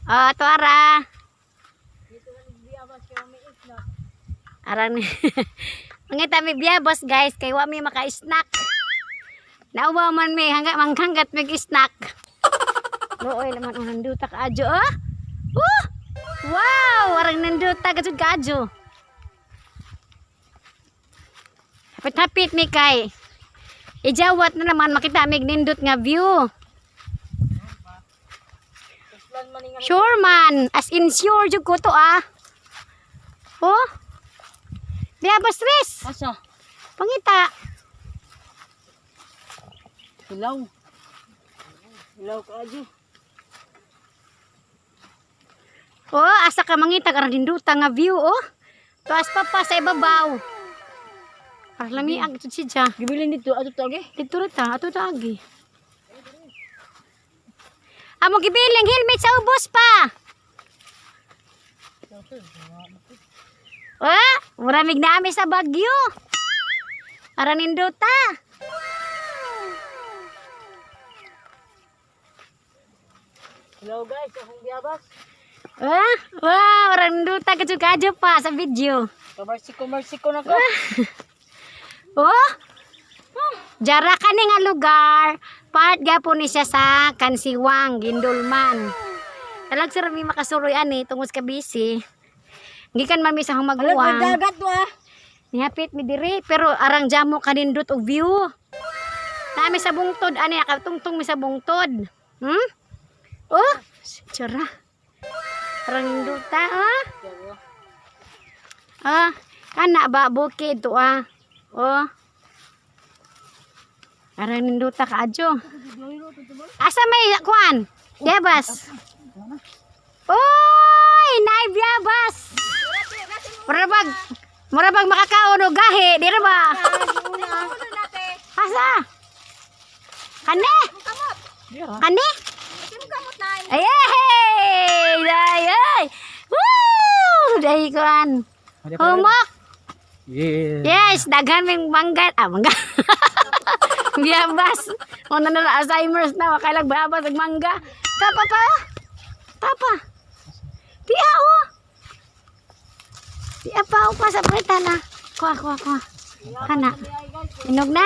Oh, tuara. Aran. Mangita mi biyabos, guys, kay wa mi maka-snack. Nauwa man mi hanggat manghanggat mig snack. Looy laman ang nanduta ka adyo, oh. Oh! Wow, arang nanduta ka jud kaadyo. Hapit-hapit mi kay. Ijawat na naman makita mig nindot nga view. Sure man, as in sure jud ko to ah. Oh. Biyabos Riz. Asa? Pangita. Hilaw. Hilaw ka adyo. Oh, asa ka mangita karang dinduta nga view oh. Tuas pa pa sa ibabaw. Para lami ang jud siya. Gibilin dito ato to agi. Dito ra ta, ato ta agi. Amo gibiling helmet sa ubos pa. Oh, muramig na ami sa Bagyo. Para nindota. Hello guys, akong biyabas. Ah, wow, orang nindota kadyo-kadyo pa sa video. Kamersiko mersiko na ko. Oh! Jara kani nga lugar, part gapon ni siya sa Kansiwang, Gindulman. Talag sir mi makasuroy ani tungod sa busy. Gikan man mi sa Alam may humaguwang. dagat to ah. Nihapit mi diri pero arang jamo kanindot og view. Nami sa bungtod ani nakatungtong mi sa bungtod. Oh, tsura. Arang nindota ah. Ah, kana ba bukid to ah. Oh. Arang ninduta ka adyo. Asa may kuan? Biyabas. Oy, naay biyabas. Murabag murabag makakaon og gahi, di ra ba? Asa? Kani? Kani? Ay, ay, ay, ay. Woo! Dahil kuan. Humok. Yeah. Yes, daghan ming mangga. Ah, mangga. Biyabas. Una na na Alzheimer's na, wakailag bayabas ag mangga. Tapa pa. Tapa. Tiya oh. Tiya pa oh, pa sa preta na. Kuha, kuha, kuha. Kana. Inog na.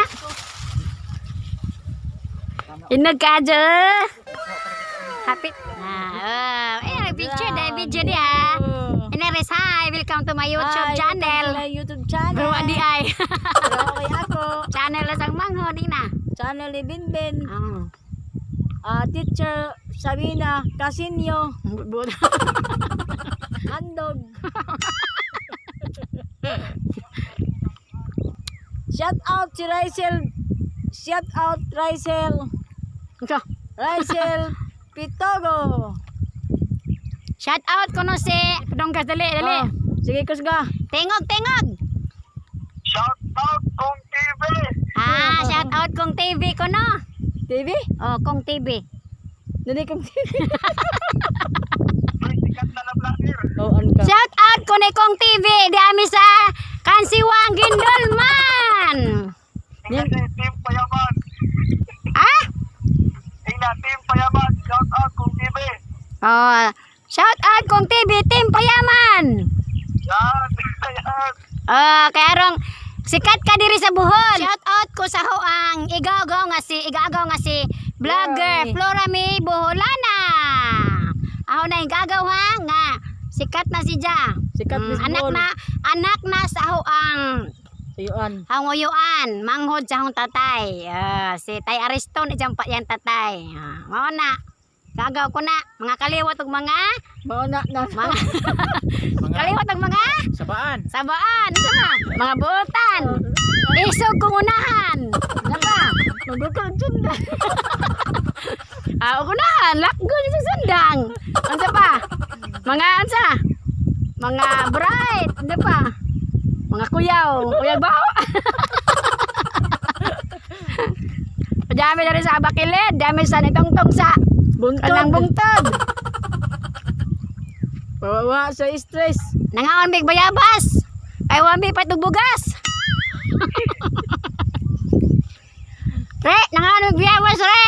Inog ka, Jo. Happy. Ah, oh. Eh, picture dahil video niya. Inares, hi. Welcome to my YouTube Hi, channel. welcome to my YouTube channel. Bro, adi ay. Pero okay ako. Channel na sang manghod na. Channel ni Binbin. Oh. Ah, teacher Sabina Casinio. Handog. Shout out si Rysel. Shout out Rysel. Ito. Rysel Pitogo. Shout out ko no si Donggas, dali, dali. Oh, sige kusga. Tingog, tingog. Shout out Kong TV! Ah, shout out kong TV ko no. TV? Oh, kong TV. Dili kong TV. Ay, sikat na na vlogger. Oh, an ka. Shout out Kunikong TV di ami sa Kansiwang Gindulman. Tingnan si Team Payaman. Ah? Tingnan Team Payaman. Shout out kung TV. Oh, shout out Kong TV Team Payaman. Yan. Yan. Oh, kaya rong sikat ka diri sa Bohol. Shout out ko sa hoang igagaw nga si vlogger Flora May Boholana. Ako na igagaw ha nga sikat na si Ja. Sikat Miss Anak Bohol. na anak na sa hoang Tuyuan. Hanguyuan, manghod sa hong tatay. Ah, si Tay Ariston ijang pa yan tatay. Ah, mao na. Gagaw ko na mga kaliwat ug mga Mao na na. mga Mga kaliwat ug mga sabaan. sabaan, isa ba? Mga buotan. Isog kong unahan. Ano ba? Magukol jud. Ah, unahan, lakgo ni sa sundang. Unsa pa? Mga unsa? Mga bright, ano pa? Mga kuyaw, kuyaw baho. Dami na rin sa Abakilid, dami sa nitongtong sa Buntod. kanang bungtod. Pawawa sa stress. Nangaon mig bayabas. Ay wami patog bugas. Re, nangaon mig bayabas re.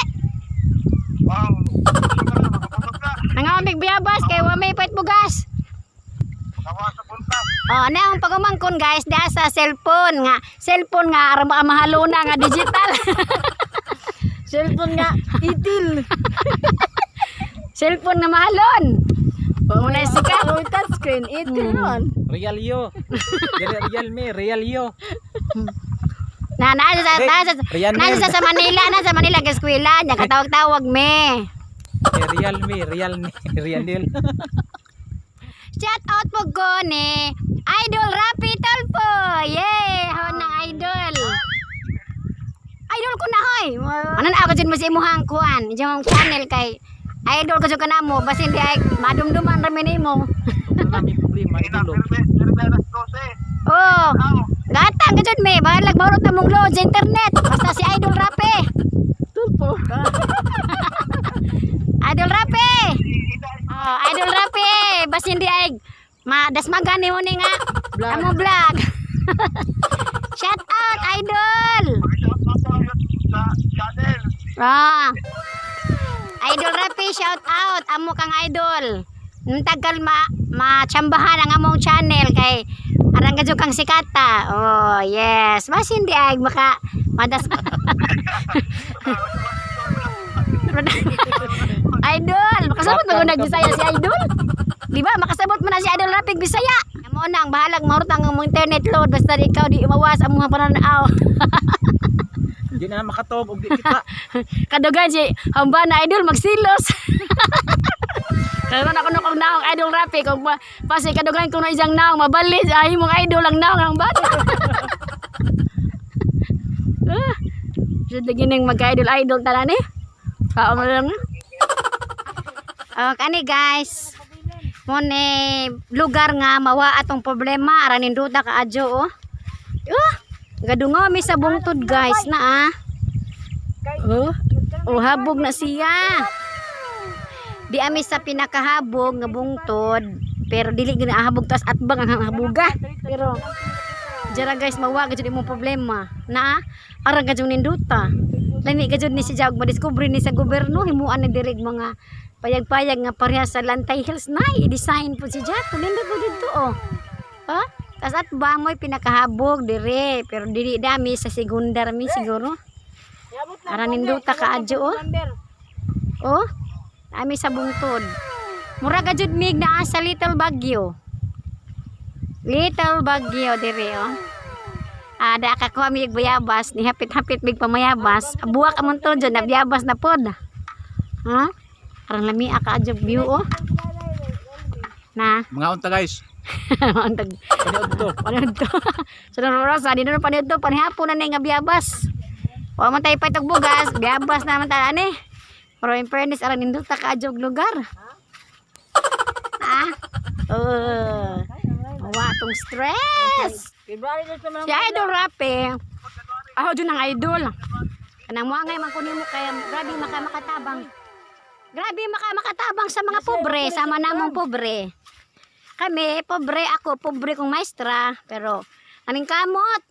Wow. Siguro, makapulog na. Nangaon mig bayabas kay wami pat bugas. Kawa sa buntas. Oh, na ang pagumangkon guys, diha sa cellphone nga aron baka mahaluna nga digital. Cellphone nga itil. Cellphone na mahalon. Muna sikat. Oh, touchscreen itil ron. Real yo. Dili real me, real yo. Na na sa Re- na sa Rian na Mel. sa Manila, na sa Manila ka eskwela, nya katawag-tawag me. Eh, real me, real me, real nil. Shout out po ko ni Idol Rapi Tolpo. Yay, ho na idol. Idol ko na hoy. Ano na ako dyan mo sa imuhang kuan, imong channel kay idol ko jud ka namo basin di ay madumduman ra mi nimo. Wala may problema Tingnan, idolo. Pirme. Pirme alas 12. Oh, Aw. gatang ka jud me, balag maurot na mong load sa internet. Basta si Idol Rapi. Tulpo. Idol Rapi. Oh, Idol Rapi, basin di ay madasmagan nimo ni nga. Vlog. Amo vlog. Shout out Idol. Mag-shout out tayo sa channel. Ah. Idol Rapi, shout out. Amo kang idol. Nung tagal ma matsambahan ang among channel kay arang kadyo kang sikata. Oh, yes. Mas hindi ay maka madas. Idol, makasabot mo nag Bisaya si Idol. Di ba? Makasabot mo na si Idol Rapig Bisaya. Amo na ang bahalag mahurot ang among internet load basta di ikaw di umawas ang mga pananaw. Di na makatob og di kita. Kadugan si hamba na idol magsilos. Karon ako nung naong idol rapi kung pa, pasi kadugan ko na isang naong mabalis ay mong idol ang naong ang bata. Ah, jud lagi ning magka-idol idol tanan eh. Kao mo lang. Oh, kani guys. Mo ni lugar nga mawa atong problema aran nindota ka adyo oh. Oh, gadungaw mi sa bungtod guys na ah. Oh, oh habog na siya. Di ami sa pinakahabog nga bungtod, pero dili gid habog tas atbang ang habuga. Pero jara guys mawa gid imong problema. Na aran gid ninduta. Lami gid ni si Jag madiskubre ni sa gobyerno himuan ni dirig mga payag-payag nga pareha sa Lantay Hills na i-design po si Jack. Nindot po dito oh. Ha? Tas atbang mo'y pinakahabog dire, pero dili dami sa segunda rami siguro. Aran ninduta ka adyo oh. Oh, ami sa bungtod. Mura ka jud mig naa sa Little Baguio. Little Baguio dire oh. Ah, da ka kuha mig bayabas, ni hapit-hapit mig pamayabas. Buwak amon to jud nabiyabas na pod. Ha? Aran lami ka adyo view oh. Na, Mga unta guys. antag Paniod to. paniud to. Sa oras, di na paniud to, panihapon na ni nga biyabas. Wa man tayo patog bugas, biyabas na man tayo ani. Pero in fairness, aran nindot ka adyo og lugar. Ah? Wa tong stress. February na naman. Si Idol Rapi. Ako dyan ang idol. Kanang mo ngay man kunin mo kaya grabe maka makatabang. Grabe makatabang sa mga pobre, sama namong pobre. Kami, pobre ako, pobre kong maestra, pero aning kamot.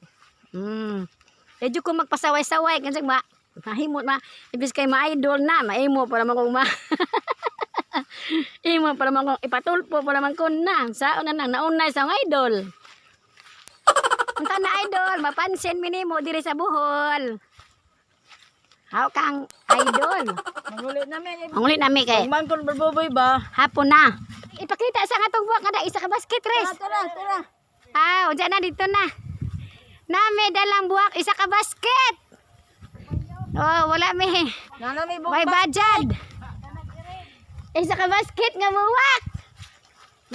Medyo ko magpasaway-saway kasi ma mahimot ma ibis kay ma-idol na, maimo para man kong ma imo para man kong ipatulpo para man kon na. Saon na nang naunay sa akong idol. Unta na idol, mapansin mi nimo diri sa Bohol. How kang idol? Mangulit namin. Ang uli nami kay Man kon barboboy ba? hapon na. Ipakita sa atong buwak kada isa ka basket res. Tara, tara. Ah, unsa na dito na. Nami dalang buwak isa ka basket. Oh, wala mi. Nana may May budget. Isa ka basket nga buwak.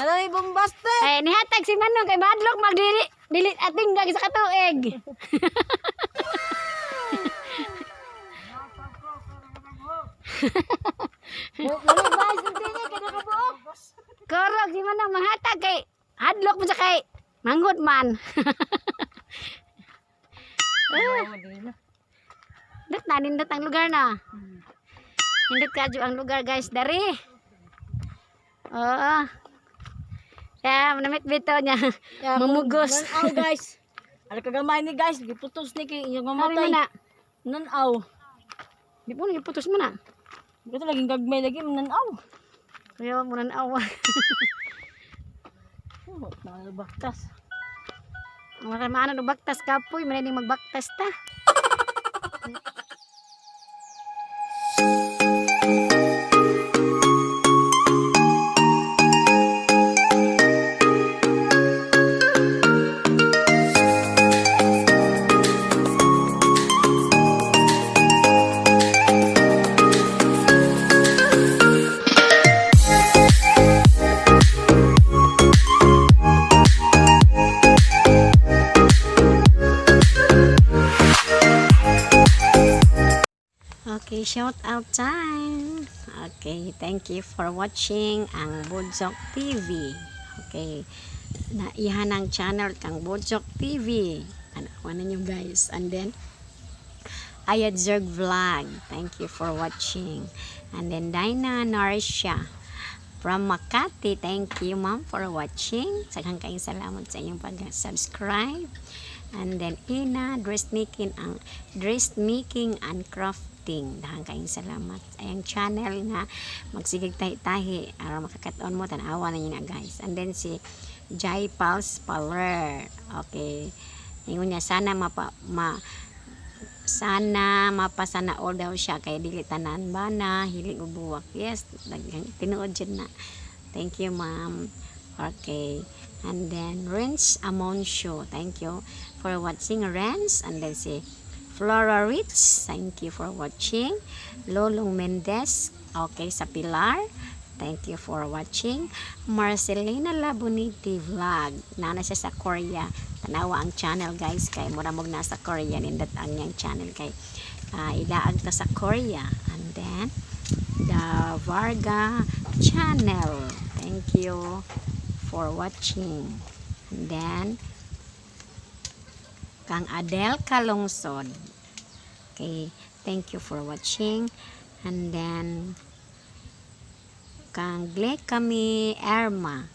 Nana may bombaste. Eh, nihatag si Manong kay madlok magdili dili ating dag sa katuig. Wala ba sa tingi kada ka buok. Korog si Manong manghatag kay hadlok mo sa kay manghod man. Ah. Nindot na, nindot ang lugar na. Nindot kadyo ang lugar guys, dari. Oo. Kaya manamit bito niya. Mamugos. Nanaw guys. Ala kagamay ni guys, giputos ni kay inyong Sabi mo mamatay. na. Nanaw. Di po, iputos mo na. Ito laging gagmay lagi nanaw. Kaya mo na awa. Oh, baktas. Mga maano no baktas kapoy, manay magbaktas ta. Okay, shout out time. Okay, thank you for watching ang Budzok TV. Okay, naihan ang channel kang Budzok TV. Tanawan ninyo guys. And then, Ayad Zerg Vlog. Thank you for watching. And then, Dinah Narsha from Makati. Thank you, ma'am, for watching. Saghang kayong salamat sa inyong pag-subscribe. And then, Ina, dressmaking and crafting. Dahang kayong salamat. Ayang channel nga magsigig tahi-tahi. Aron makakaton mo, tanawa na yun na, guys. And then, si Jai Pals Paler. Okay. Ingon niya, sana mapasana all daw siya kay dili tanan ba na hilig og buwak. Yes, daghang tinuod jud na. Thank you, ma'am. Okay, and then Renz Amoncio, thank you for watching, Renz. And then si Flora Rich, thank you for watching. Lolong Mendez, okay, sa Pilar, thank you for watching. Marcelina Laboniti Vlog, nana siya sa Korea. Tanawa ang channel guys kay mura mog nasa Korea nindot ang niyang channel kay ilaag ta sa Korea. And then the Varga channel, thank you for watching. And then kang Adel Kalungsod, okay, thank you for watching. And then kang Kami Erma,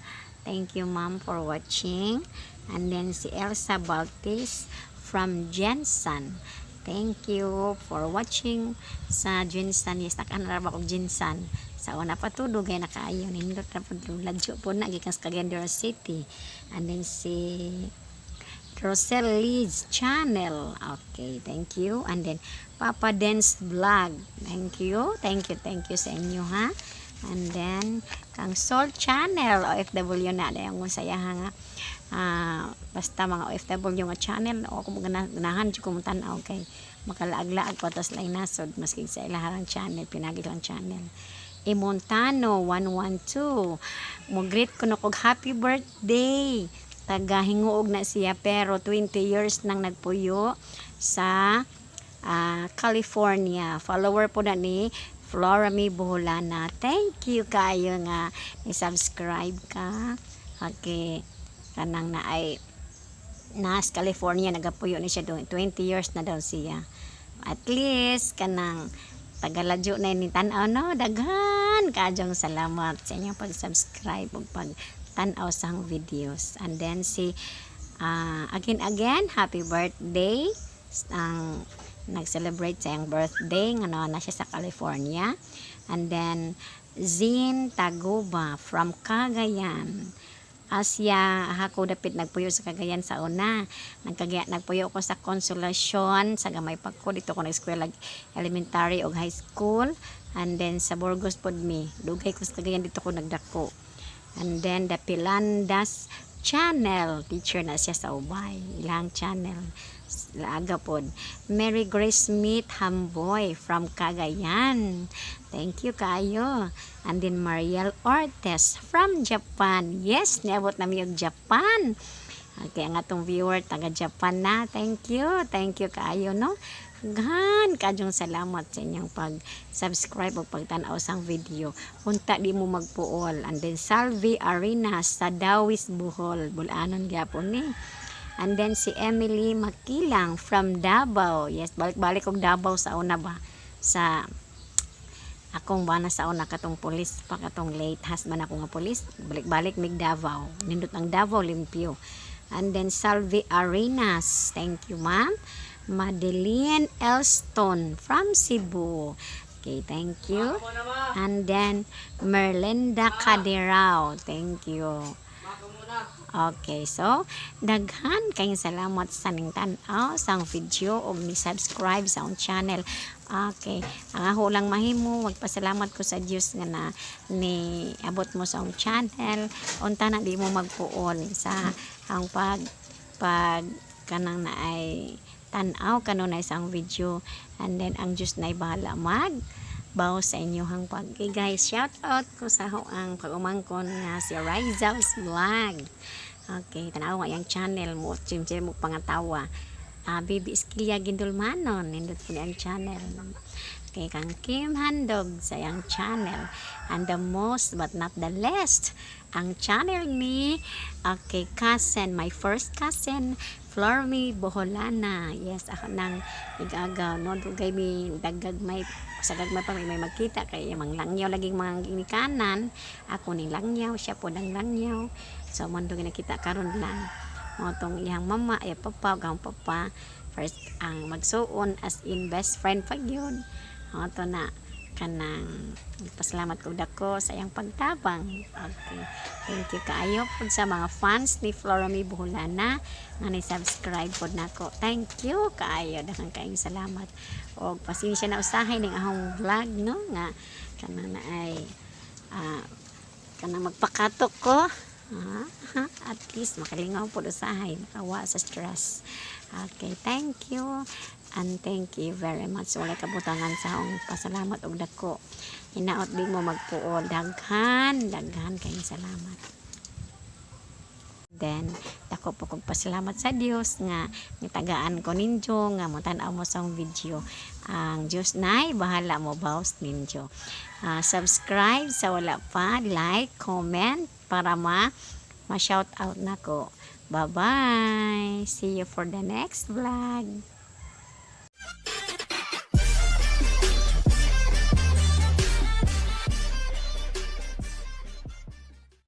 thank you, ma'am, for watching. And then si Elsa Baltis from Jensen, thank you for watching sa Jensen. Yes, nakanarap ako Jensen sa una pa to dugay na kaayo, nindot na po, ladyo po na gikan sa Cagayan de Oro City. And then si Rosel Leeds Channel. Okay, thank you. And then Papa Dance Vlog. Thank you. Thank you, thank you sa inyo ha. And then kang Sol Channel, OFW na dayon kung saya nga. Basta mga OFW nga channel o kung ganahan jud ko tan-aw kay makalaag-laag pa tas laing nasod maski sa ilahang channel, pinagi lang channel. Imontano 112. Mo greet ko no kog happy birthday. Taga Hinguog na siya pero 20 years nang nagpuyo sa California. Follower po na ni Flora May Boholana. Thank you kayo nga ni-subscribe ka. Okay. Kanang na ay nas California nagapuyo ni siya doon. 20 years na daw siya. At least kanang Tagaladyo na ni tan-aw, no. Daghan kaayong salamat sa inyong pag-subscribe ug pag tan-aw sa akong videos. And then si again again, happy birthday ang nag-celebrate sa iyang birthday nga naa na siya sa California. And then Zin Taguba from Cagayan. Asya, ako dapit nagpuyo sa Cagayan sa una. Nagkagaya, nagpuyo ko sa Consolacion, sa gamay pa ko. Dito ko nag-eskwela elementary o high school. And then sa Burgos pod mi. Dugay ko sa Cagayan, dito ko nagdako. And then the Pilandas Channel. Teacher na siya sa Ubay. Ilang channel. Laaga pod. Mary Grace Smith Hamboy from Cagayan. Thank you kaayo. And then Mariel Ortes from Japan. Yes, niabot na mi og Japan. Okay, ang atong viewer taga Japan na. Thank you. Thank you kaayo, no. Daghan kaayong salamat sa inyong pag-subscribe o pagtan-aw sang video. Unta di mo magpuol. And then Salvi Arenas sa Dawis, Bohol. Bulanon gyapon ni. And then si Emily Makilang from Davao. Yes, balik-balik og Davao sa una ba? Sa akong bana sa una, katong pulis pa, katong late husband ako nga pulis, balik-balik mig Davao. Nindot ang Davao, limpyo. And then Salvi Arenas, thank you, ma'am. Madeline Elston from Cebu, okay, thank you. And then Merlinda Cadirao, thank you. Okay, so daghan kayong salamat sa ning tan-aw sa akong video ug ni subscribe sa akong channel. Okay, ang ako lang mahimo, magpasalamat ko sa Dios nga na ni abot mo sa akong channel. Unta na di mo magpuol sa ang pag pag kanang na ay tan-aw kanunay sa akong video, and then ang Diyos na bahala mag baw sa inyong pag. Okay guys, shout out ko sa ang pag-umangkon nga si Riza's Vlog. Okay, tanaw nga yung channel mo, chim mo pangatawa. Ah, Baby Eskilla Gindulmanon, nindot po ang channel. Okay, kang Kim Handog sa iyang channel. And the most but not the least, ang channel ni, okay, cousin, my first cousin, Flormy Boholana. Yes, ako nang igagaw, no? Dugay mi dagag may sa gagmay pa may magkita kay mang langyaw laging mga ginikanan. Ako ning langyaw, siya po nang langyaw. So man dugay nakita karon lang. Mo tong iyang mama, iya papa, ug ang papa first ang magsuon, as in best friend pag yun. Mo to na kanang pasalamat ko dako sa iyang pagtabang. Okay. Thank you kaayo pud sa mga fans ni Florami Buholana nga ni subscribe pod nako. Thank you kaayo, daghang kaayong salamat. Og pasensya na usahay ning akong vlog, no, nga kanang na ay kanang magpakatok ko. At least makalingaw pod usahay, makawa sa stress. Okay, thank you. And thank you very much. Wala kabutangan sa akong pasalamat og dako. Hinaot di mo magpuol. Daghan, daghan kayong salamat. Then, dako po kong pasalamat sa Dios nga nitagaan ko ninyo nga motan-aw mo sa akong video. Ang Dios nay bahala mo bawas ninyo. Subscribe sa wala pa, like, comment para ma ma-shout out nako. Bye-bye. See you for the next vlog.